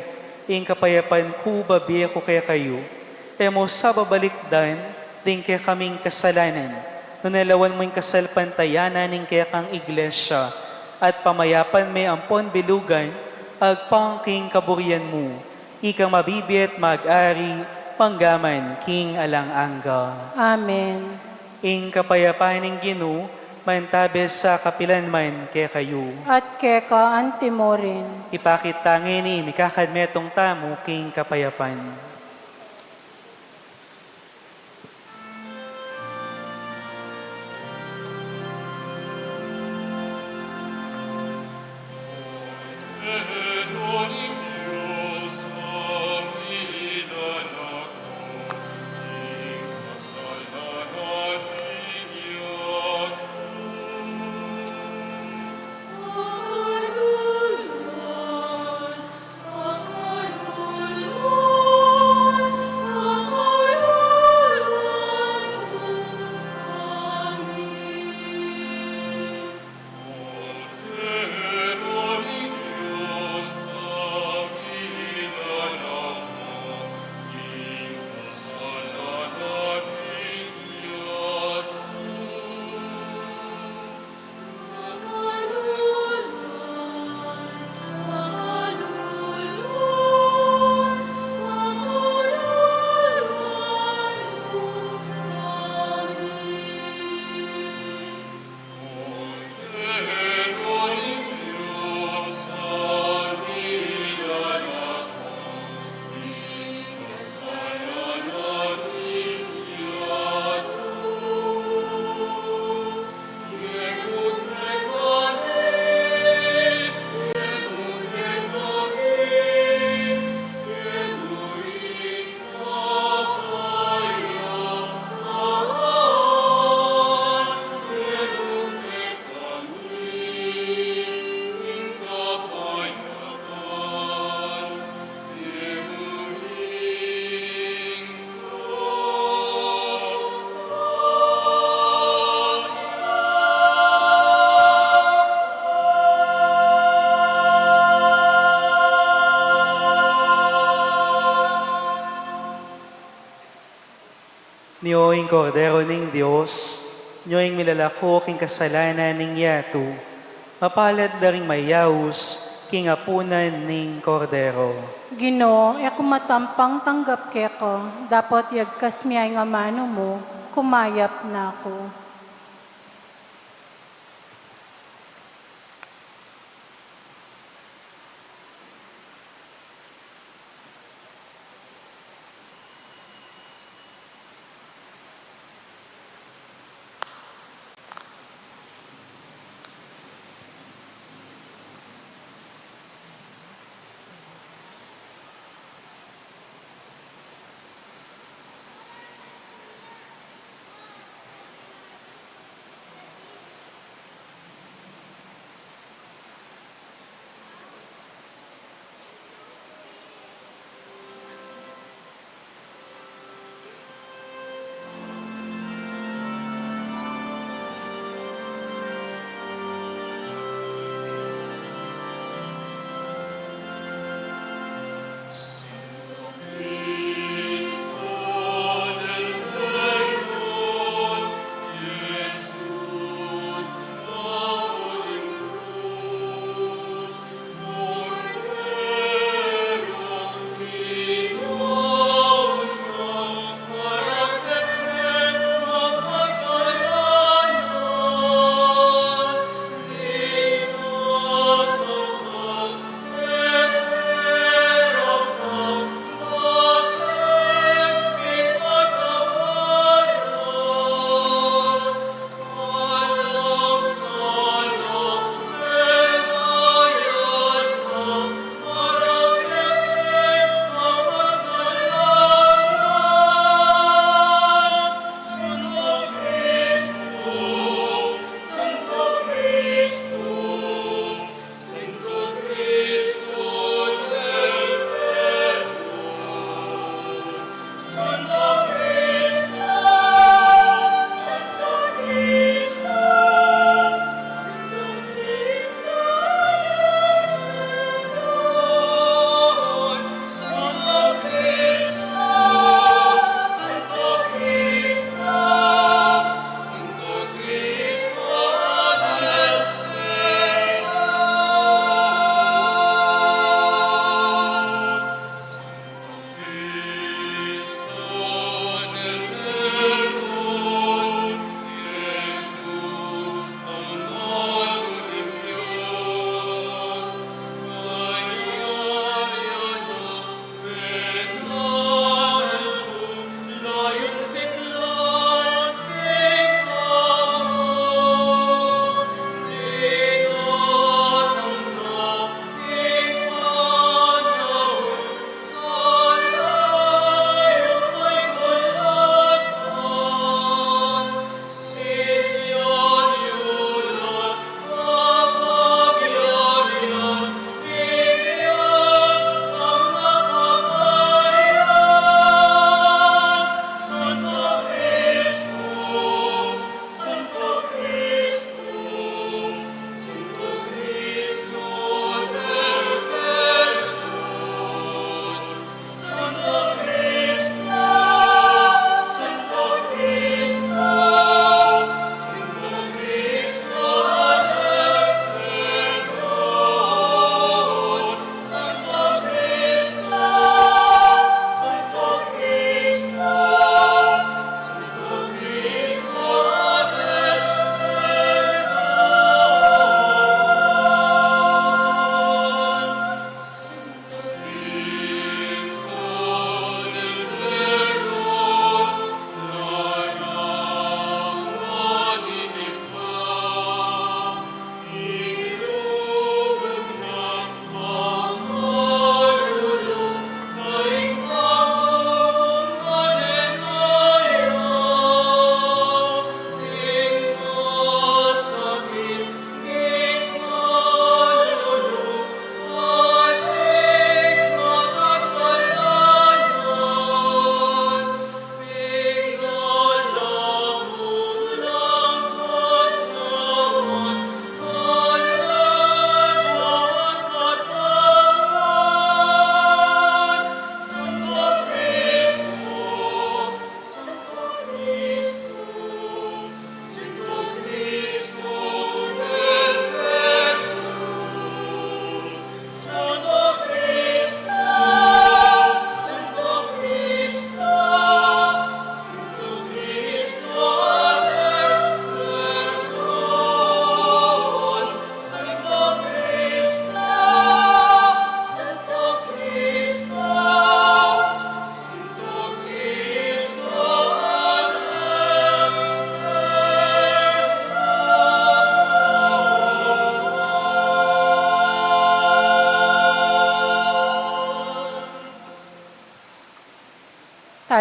ing kapayapan ku bibie ku kekayu, e mu sa babalikdan ding kekaming kasalanan, nune lawan mu ing kasalpantayanan ning kekang Iglesia, at pamayapan me ampon bilugan, agpang king kaburian mu, ikang mabibie at mag-ari, manggaman king alang angga. Amen. Ing kapayapan ning Ginu, mantabe sa kapilan man kekayu. At keka anti mu rin. Ipakit ta ngeni, mikakadmetung tamu king kapayapan. Nyo ing Kordero ning Dios, nyo ing milalako king kasalanan ning yatu. Mapalad da ring mayaus king apunan ning Kordero. Ginu, e ku matampang tanggap keka, dapot yagkas mu ing amanu mu, kumayap na ku.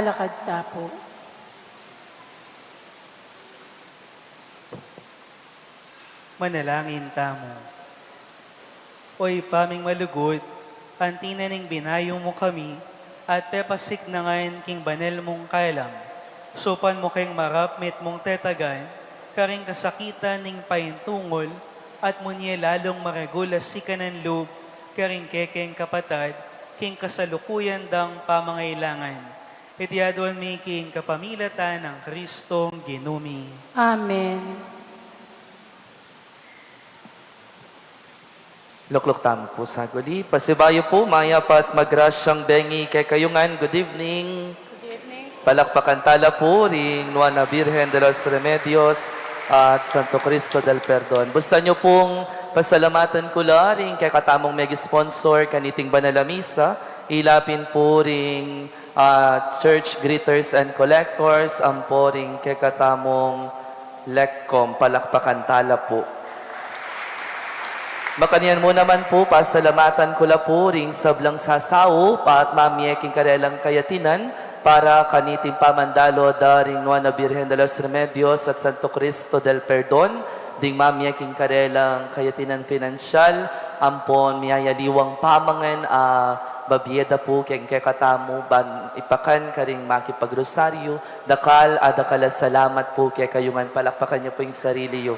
Lakad ta pu. Manalangin tamu. O Ibpa ming malugud, anti na ning binayu mu kami at pepasiknangan king banal mung kalam, saupan mu keng marapmit mung tetagan karing kasakitan ning paintungul at munye lalung maragul a sikanan lub karing kekeng kapatad king kasalukuyan dang pamangailangan. Iti aduan mi king kapamilatan nang Kristong Ginu mi. Amen. Lukluk tamu pu saguli. Pasibayu pu, mayap at magrasyang bengi kekayu ngan. Good evening. Good evening. Palakpakan tala pu ring Nuan a Birhen de los Remedios at Santo Cristo del Perdon. Bustan yu pung pasalamatan ku la ring kekatamung megi-sponsor kaniting banal a misa, ila pin pu ring ah, church greeters and collectors, ampo ring kekatamung lekkom, palakpakan tala pu. Makanyan mu naman pu, pasalamatan ku la pu ring sablang sasaup at mamie king karelang kayatinan para kaniting pamandalo da ring Nuan a Birhen de los Remedios at Santo Cristo del Perdon, ding mamie king karelang kayatinan finansyal, ampon miyayaliwang pamangan a babie da pu keng kekatamu ban ipakan karing makipagrosaryu. Dakal a dakal a salamat pu kekayu ngan. Palakpakan yu pu ing sarili yu.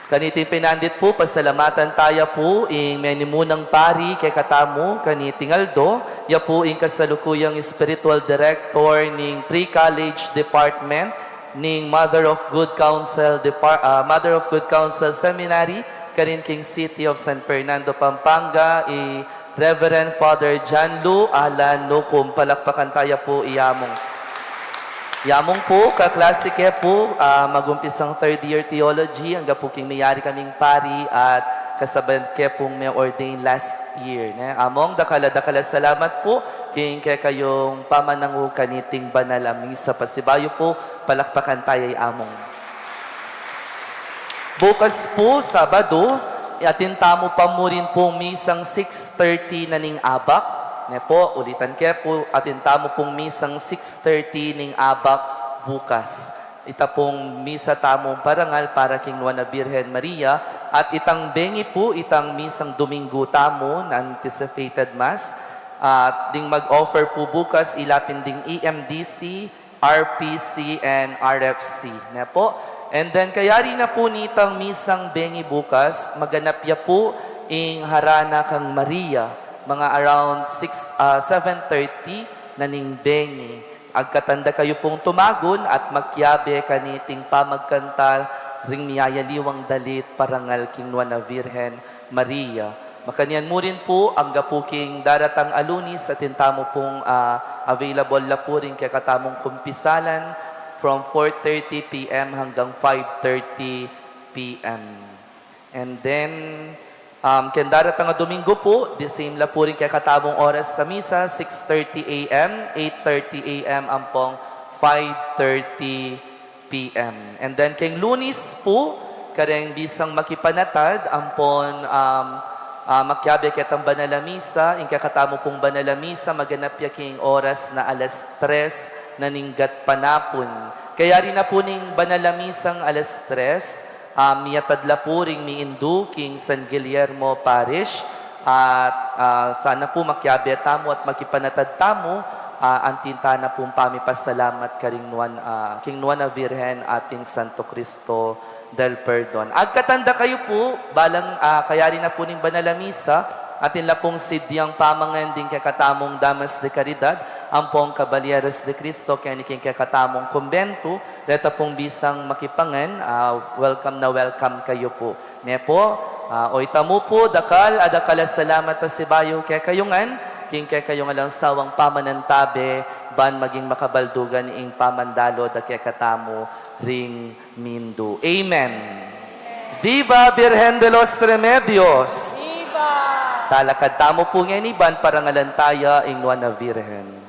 Kaniting pinandit pu, pasalamatan taya pu ing menimunang pari kekatamu kaniting aldo, ya pu ing kasalukuyang spiritual director ning Pre-College Department ning Mother of Good Counsel Depar-, ah, Mother of Good Counsel Seminary, karin king City of San Fernando, Pampanga, i Reverend Father John Lu Alan Nukum. Palakpakan taya pu i Among. I Among pu, kaklase ke pu, ah, magumpisang third year theology, angga pu king miyari kaming pari at kasaban ke pung me-ordain last year, ne? Among, dakal a dakal a salamat pu king kekayung pamanangu kaniting banal a misa. Pasibayu pu, palakpakan taya i Among. Bukas pu, Sabadu, atin tamu pa murin pung misang six thirty na ning abak. Ne pu, ulitan ke pu, atin tamu pung misang six thirty ning abak bukas. Ita pung misa tamung parangal para king Nuan a Birhen Maria, at itang bengi pu, itang misang Domingo tamu na anticipated Mass. At ding mag-offer pu bukas, ila pin ding E M D C, R P C, and R F C, ne pu. And then, kayari na pu nitang misang bengi bukas, maganap ya pu ing harana kang Maria, mga around six, ah, seven thirty na ning bengi. Agkatan da kayu pung tumagun at makiabe kaniting pamagkanta ring miyayaliwang dalit parangal king Nuan a Birhen Maria. Makanyan mu rin pu, angga pu king daratang a Lunis, atin tamu pung, ah, available la pu ring kekatamung kumpisalan from four thirty P M hanggang five thirty P M. And then, um, keng daratang a Domingo pu, the same la pu ring kekatamung oras a misa, six thirty A M, eight thirty A M, ampong five thirty P M. And then keng Lunis pu, kareng bisang makipanatad, ampon, um, ah, makiabe ketang banal a misa, ing kekatamu pung banal a misa, maganap ya king oras na alas tres na ning gatpanapun. Kayari na pu ning banal a misang alas tres, ah, miyatad la pu ring miindu king San Guillermo Parish, at, ah, sana pu makiabe tamu at makipanatad tamu, ah, anti tana pung pamipasalamat karing Nuan, ah, king Nuan a Virgen at king Santo Cristo del Perdon. Agkatan da kayu pu, balang, ah, kayari na pu ning banal a misa, atin la pung sidyang pamangan ding kekatamung Damas de Caridad, ampong Caballeros de Cristo, keni king kekatamung kumbentu, reta pung bisang makipangan, ah, welcome na welcome kayu pu. Ne pu, ah, o ita mu pu, dakal a dakal a salamat pasibayu kekayu ngan, king kekayung alang sawang pamanantabe, ban maging makabaldugan ing pamandalo da kekatamu ring mindu. Amen. Viva Virgen de los Remedios! Viva! Talakad tamu pu ngeni ban parangalan taya ing Nuan a Virgen.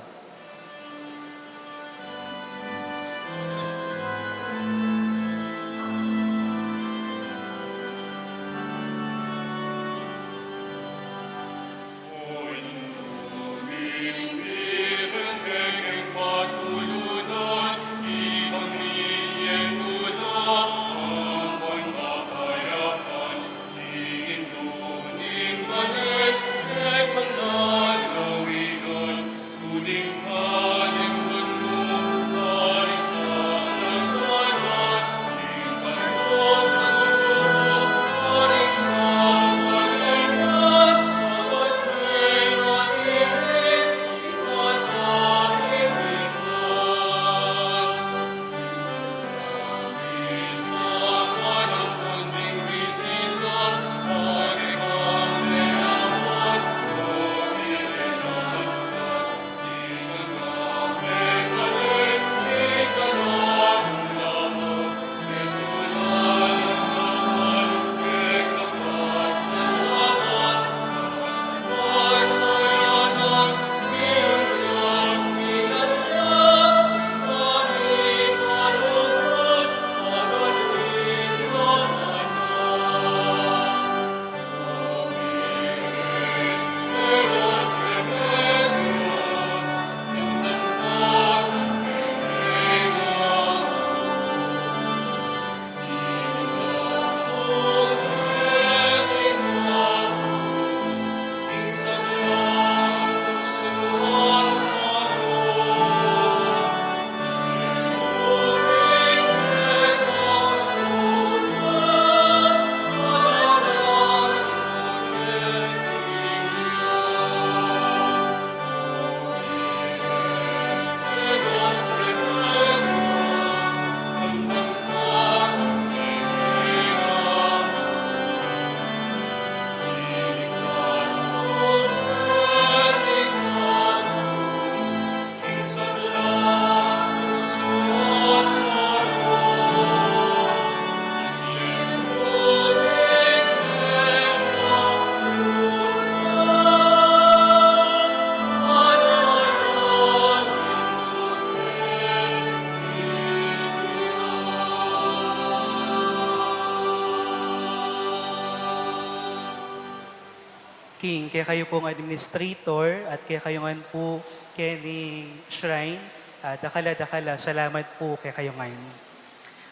King kekayu pung administrator at kekayu ngan pu keni shrine, ah, dakal a dakal a salamat pu kekayu ngan.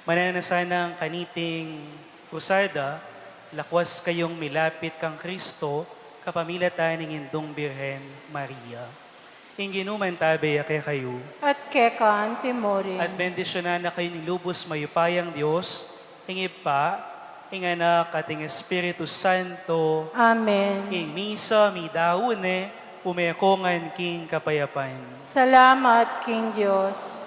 Mananu na sana kaniting krusada, lakwas kayung milapit kang Kristo kapamilatan ning Indung Birhen Maria. Ing Ginu mantabe ya kekayu. At keka anti mu rin. At bendisyunan na kayu ning lubus mayupayang Dios, ing Ibpa, ing Anak, at ing Espiritu Santo. Amen. Ing misa midaun ne, ume ko ngan king kapayapan. Salamat king Dios.